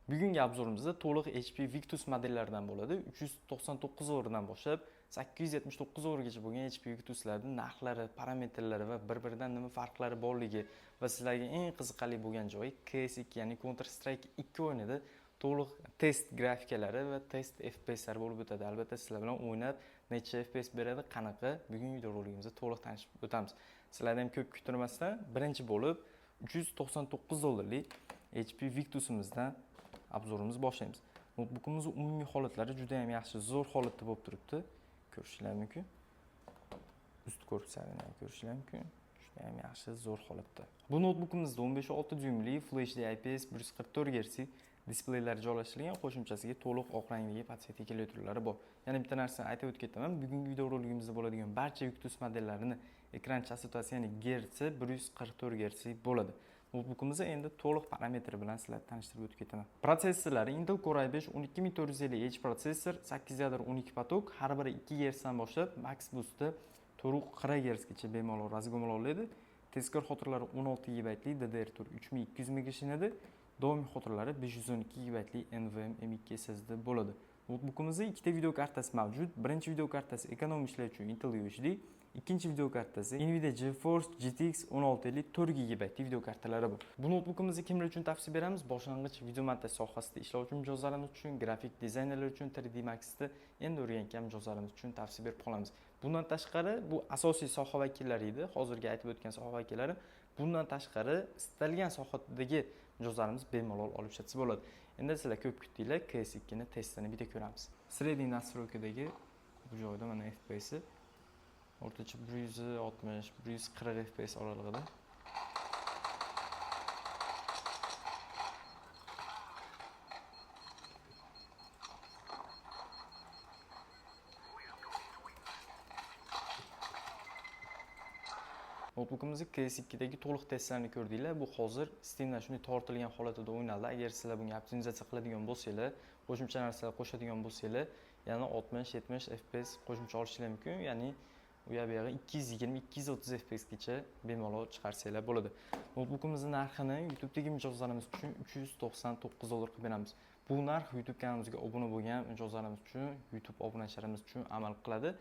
Bugungi обзор imizda to'liq HP Victus modellaridan bo'ladi. 399 dollardan boshlab 879 dollargacha bo'lgan HP Victuslarning narxlari, parametrlari va bir-biridan nima farqlari borligi va sizlarga eng qiziqarli bo'lgan joyi CS2, ya'ni Counter Strike 2 o'yinida to'liq test grafikalari va test FPSlar bo'lib o'tadi. Albatta sizlar bilan o'ynab necha FPS beradi, qanaqa, bugungi videorolikimizda to'liq tanishib o'tamiz. Sizlardan ham ko'p kuttirmasdan birinchi bo'lib 399 dollarlik HP Victusimizdan обзор imizni boshlaymiz. Noutbukimizni umumiy holatlari juda ham yaxshi, zo'r holatda bo'lib turibdi. Ko'rishinglar mumkin. Ust korpuslarini ham ko'rishinglar mumkin. Juda ham yaxshi, zo'r holatda. Bu noutbukimizda 15.6 dyuymli Full HD IPS 144 Hz displeylar joylashtirilgan, qo'shimchasiga to'liq oq rangdagi подсветка klaviaturalari bor. Yana bitta narsani aytib o'tib ketaman. Bugungi videorolikimizda bo'ladigan barcha Victus modellarini ekran chastotasi, ya'ni gertsi 144 Hz bo'ladi. Noutbukimizni endi to'liq parametri bilan sizlarga tanishtirib o'tib ketaman. Protsessorlari Intel Core i5 12450H protsessor, 8 yadro 12 поток, har biri 2 Hz dan boshlab max boostda 440 Hz gacha bemalol разгон oladi. Tezkor xotiralari 16 GB DDR4 3200 megashinada, doimiy xotiralari 512 GB NVMe M2 SSD bo'ladi. Noutbukimizda ikkita video kartasi mavjud. Birinchi video kartasi ekonom ishlar uchun Intel UHD, ikkinchi video kartasi Nvidia GeForce GTX 1650 4 GB video kartalari bor. Bu noutbukimizni kimlar uchun tavsiya beramiz? Boshlang'ich video montaj sohasida ishlovchi mijozlarimiz uchun, grafik dizaynerlar uchun, 3D Max'da endi o'rgangan mijozlarimiz uchun tavsiya berib qolamiz. Bundan tashqari bu asosiy soha vakillari edi, hozirgi aytib o'tgan soha vakillari. Bundan tashqari istalgan sohadagi mijozlarimiz bemalol olib ishlatsa bo'ladi. Endi sizlar ko'p kutdinglar, CS2 ni testini bitta ko'ramiz. Средний настройка dagi bu joyda mana FPS'i o'rtacha 160, 140 FPS oralig'ida. Noutbukimizni CS2dagi to'liq testlarni ko'rdinglar. Bu hozir Steamdan shunday tortilgan holatida o'ynaldi. Agar sizlar bunga optimizatsiya qiladigan bo'lsanglar, qo'shimcha narsalar qo'shadigan bo'lsanglar, yana 60-70 FPS qo'shimcha olishinglar mumkin. Ya'ni u yoq bu yog'i 220-230 FPS gacha bemalol chiqarsanglar bo'ladi. Noutbukimizni narxini YouTube'dagi mijozlarimiz uchun 399 dollar qilib beramiz. Bu narx YouTube kanalimizga obuna bo'lgan mijozlarimiz uchun, YouTube obunachilarimiz uchun amal qiladi.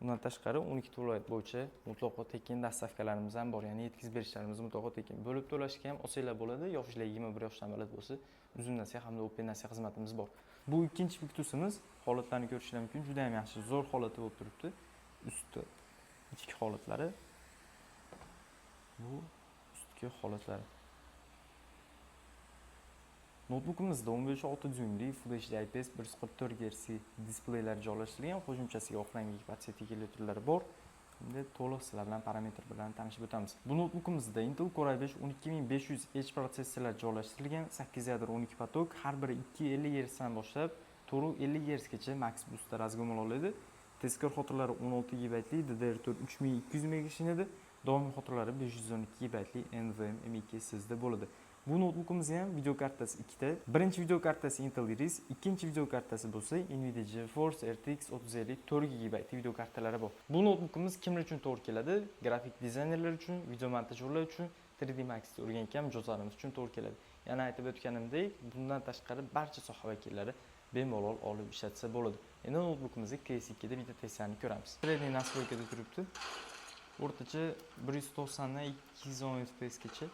Undan tashqari 12 viloyat bo'yicha mutlaqo tekin доставка larimiz ham bor, ya'ni yetkazib berishlarimiz mutlaqo tekin. Bo'lib to'lashga ham olsanglar bo'ladi. Yoshlar 21 yoshdan baland bo'lsa, Uzum nasiya hamda Open nasiya xizmatimiz bor. Bu ikkinchi Victusimiz, holatlarni ko'rishinglar mumkin, juda ham yaxshi, zo'r holatda bo'lib turibdi. Usti, ichki holatlari. Bu ustki holatlari. Noutbukimizda 15.6 dyuymli Full HD IPS 144 Hz displeylar joylashtirilgan, qo'shimchasiga oq rangli подсветка klaviaturalari bor. Endi to'liq sizlar bilan parametr bilan tanishib o'tamiz. Bu noutbukimizda Intel Core i5 12500H protsessorlar joylashtirilgan, 8 yadro 12 поток, har biri 250 Hz dan boshlab 450 Hz gacha max boostda разгон oladi. Tezkor xotiralari 16 GB DDR4 3200 megashinada, doimiy xotiralari 512 GB NVMe M2 SSD bo'ladi. Bu noutbukimizda ham video kartasi ikkita. Birinchi video kartasi Intel Iris, ikkinchi video kartasi bo'lsa Nvidia GeForce RTX 3050 4 GB video kartalari bor. Bu noutbukimiz kimlar uchun to'g'ri keladi? Grafik dizaynerlar uchun, video montajyorlar uchun, 3D Max o'rgangan mijozlarimiz uchun to'g'ri keladi. Yana aytib o'tganimdek, bundan tashqari barcha soha vakillari bemalol olib ishlatsa bo'ladi. Endi noutbukimizni CS2 da bitta testlarni ko'ramiz. Средний настройка da turibdi. O'rtacha 190 dan 210 FPS gacha.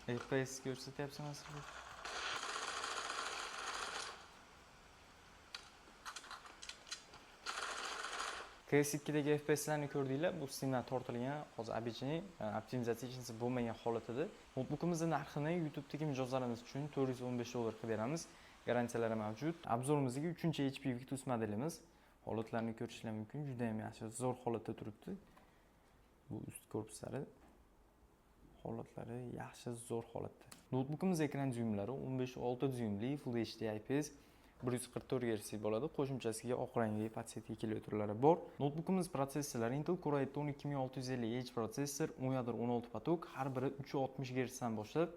FPS ko'rsatyapsan aslida. CS2dagi FPSlarni ko'rdinglar. Bu Steamdan tortilgan, hozir обычный optimizatsiya hech narsa bo'lmagan holatida. Noutbukimizni narxini YouTube'dagi mijozlarimiz uchun 415 dollar qilib beramiz. Garantiyalari mavjud. Обзор imizdagi 3-HP Victus modelimiz. Holatlarni ko'rishinglar mumkin. Juda ham yaxshi, zo'r holatda turibdi. Bu ust korpuslari holatlari yaxshi, zo'r holatda. Noutbukimiz ekran dyuymlari 15.6 dyuymli Full HD IPS 144 Hz bo'ladi. Qo'shimchasiga oq rangli подсветка klaviaturalari bor. Noutbukimiz protsessorlari Intel Core i7 12650H protsessor, 10 yadro 16 поток, har biri 360 Hz dan boshlab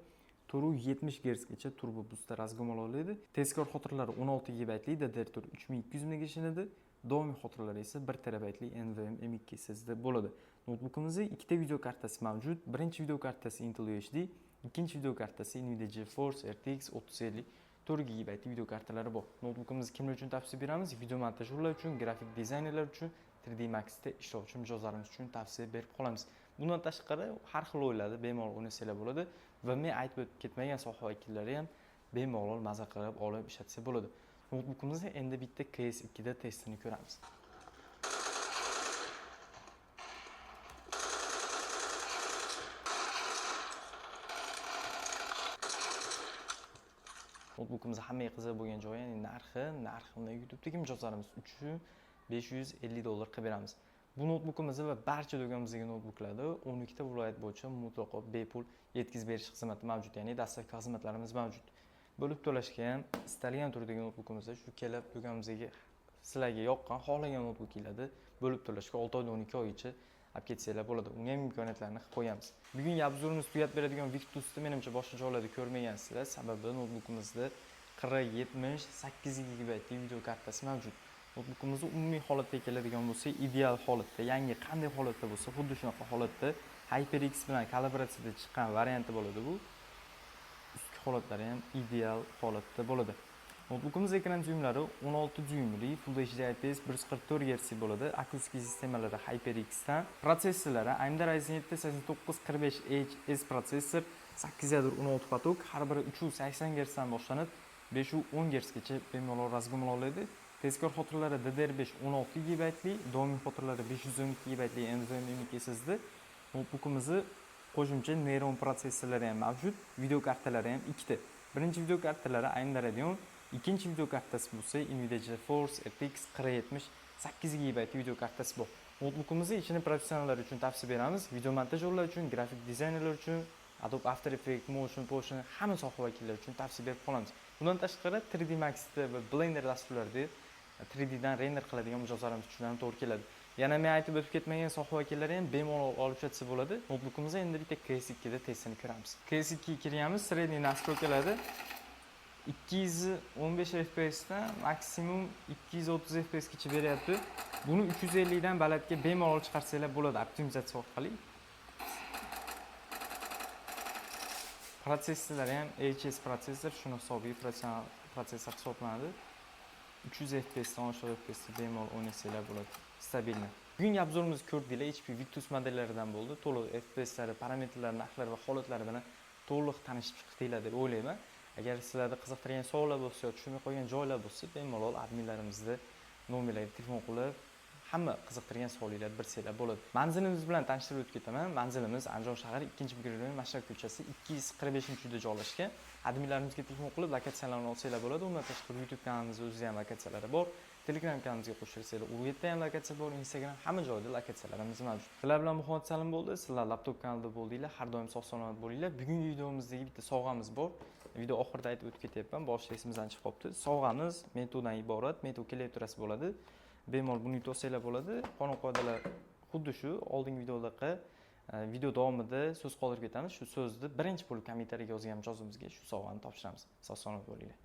470 Hz gacha turbo boostda разгон oladi. Tezkor xotiralari 16 GB DDR4 3200 megashinada. Doimiy xotiralari esa 1 terabaytli NVMe M.2 SSD bo'ladi. Noutbukimizda ikkita video kartasi mavjud. Birinchi video kartasi Intel UHD, ikkinchi video kartasi Nvidia GeForce RTX 3050 4 GB video kartalari bor. Noutbukimizni kimlar uchun tavsiya beramiz? Video montajyorlar uchun, grafik dizaynerlar uchun, 3D Max'da ishlovchi mijozlarimiz uchun tavsiya berib qolamiz. Bundan tashqari har xil o'yinlarda bemalol o'ynasanglar bo'ladi va men aytib o'tib ketmagan soha vakillari ham bemalol maza qilib olib ishlatsa bo'ladi. Noutbukimizni endi bitta CS2 da testini ko'ramiz. Noutbukimiz hammaga qiziq bo'lgan joyi, ya'ni narxini YouTube'dagi mijozlarimiz uchun $550 qilib beramiz. Bu noutbukimizni va barcha do'konimizdagi noutbuklarni 12 ta viloyat bo'yicha mutlaqo bepul yetkazib berish xizmati mavjud, ya'ni dastlabki xizmatlarimiz mavjud. Bo'lib to'lashga ham istalgan turdagi noutbukimizni shu kelib do'konimizga sizlarga yoqqan, xohlagan noutbukinglarni bo'lib to'lashga 6 oydan 12 oygacha olib ketsanglar bo'ladi. Unga ham imkoniyatlarni qilib qo'yamiz. Bugungi obzorimiz tugatib beradigan Victusni menimcha boshqa joylarda ko'rmagansizlar. Sababi noutbukimizda 4070 8 gigabaytli video kartasi mavjud. Noutbukimizni umumiy holatga keladigan bo'lsak, ideal holatda, yangi qanday holatda bo'lsa, xuddi shunaqa holatda HyperX bilan kollaboratsiyada chiqqan varianti bo'ladi bu. Ustki holatlari ham ideal holatda bo'ladi. Noutbukimiz ekran dyuymlari 16 dyuymli Full HD IPS 144 Hz bo'ladi. Akustik sistemalari HyperX'dan, protsessorlari AMD Ryzen 7 8945HS protsessor, 8 yadro 16 potok, har biri 380 Hz dan boshlanib 510 Hz gacha bemalol razg'um oladi. Tezkor xotiralari DDR5 16 gigabaytli, doimiy xotiralari 512 gigabaytli NVMe M.2 SSD. Noutbukimizni qo'shimcha Neron protsessorlari ham mavjud, video kartalari ham ikkita. Birinchi video kartalari AMD Radeon, ikkinchi video kartasi bo'lsa Nvidia GeForce RTX 4070 8 gigabayt video kartasi bor. Noutbukimizni ichini professionallar uchun tavsiya beramiz, video montajyorlar uchun, grafik dizaynerlar uchun, Adobe After Effects, Motion, Potion hamma soha vakillari uchun tavsiya berib qolamiz. Bundan tashqari 3D Max'da va Blender dasturlarida 3D dan render qiladigan mijozlarimiz uchun ham to'g'ri keladi. Yana men aytib o'tib ketmagan soha vakillari ham bemalol olib ishlatsa bo'ladi. Noutbukimizni endi bitta CS2 da testini ko'ramiz. CS2 ga kirganmiz, средний настройка larda 215 FPS dan maksimum 230 FPS gacha beryapti. Buni 350 dan balandga bemalol chiqarsanglar bo'ladi optimizatsiya orqali. Protsessorlari ham HS protsessor, shuni hisobiga professional protsessor hisoblanadi. 300 FPS dan oshiq FPS da bemalol o'ynasanglar bo'ladi. Stabilni. Bugungi obzorimizni ko'rdinglar, HP Victus modellaridan bo'ldi. To'liq FPSlari, parametrlari, narxlari va holatlari bilan to'liq tanishib chiqdinglar deb o'ylayman. Agar sizlarda qiziqtirgan savollar bo'lsa yoki tushunmay qolgan joylar bo'lsa, bemalol adminlarimizga nomerlarga telefon qilib, hamma qiziqtirgan savollarni bilsanglar bo'ladi. Manzilimiz bilan tanishtirib o'tib ketaman. Manzilimiz Andijon shahri 2-mikrorayon Mashrab ko'chasi 245-uyda joylashgan. Adminlarimizga telefon qilib lokatsiyalarni olsanglar bo'ladi. Undan tashqari YouTube kanalimizda o'zida ham lokatsiyalari bor. Telegram kanalimizga qo'shilsanglar, u yerda ham lokatsiya bor, Instagram, hamma joyda lokatsiyalarimiz mavjud. Sizlar bilan Muhammad Salim bo'ldi. Sizlar laptop kanalida bo'ldinglar. Har doim sog' salomat bo'linglar. Bugungi videomizdagi bitta sovg'amiz bor. Video oxirida aytib o'tib ketyapman, boshida esimizdan chiqib qolibdi. Sovg'amiz Metodan iborat, Meto klaviaturasi bo'ladi. Bemalol buni yutib olsanglar bo'ladi. Qonun qoidalar xuddi shu oldingi videodaqa video davomida so'z qoldirib ketamiz. Shu so'zni birinchi bo'lib kommentariyaga yozgan mijozimizga shu sovg'ani topshiramiz. Sog' salomat bo'linglar.